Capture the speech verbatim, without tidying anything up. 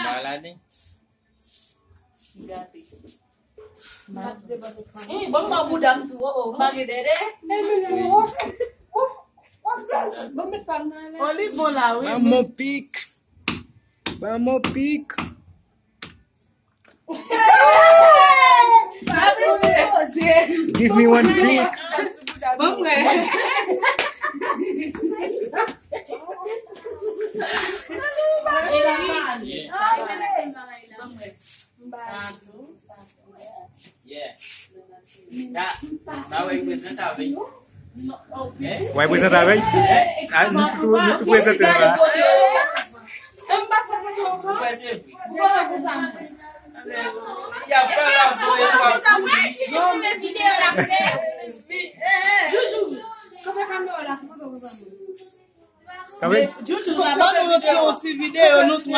Maladi. Gate. Bon, mwen bouda m tou. Oh, oh, pa gen dede. Oli bon la, wi. Ban m yon pik. Ban m yon pik. Give me one pik. Bon, mwen. Yeah. Sa, sa w reprezante avèk. W reprezante avèk? A, nou tou, nou tou prezante la. Ou kwè se vre? Y ap fè la voye pa. Joujou, kanpe kamera la, foto konsa. Kanpe. Joujou, ban nou yon ti, yon ti videyo, nou tou.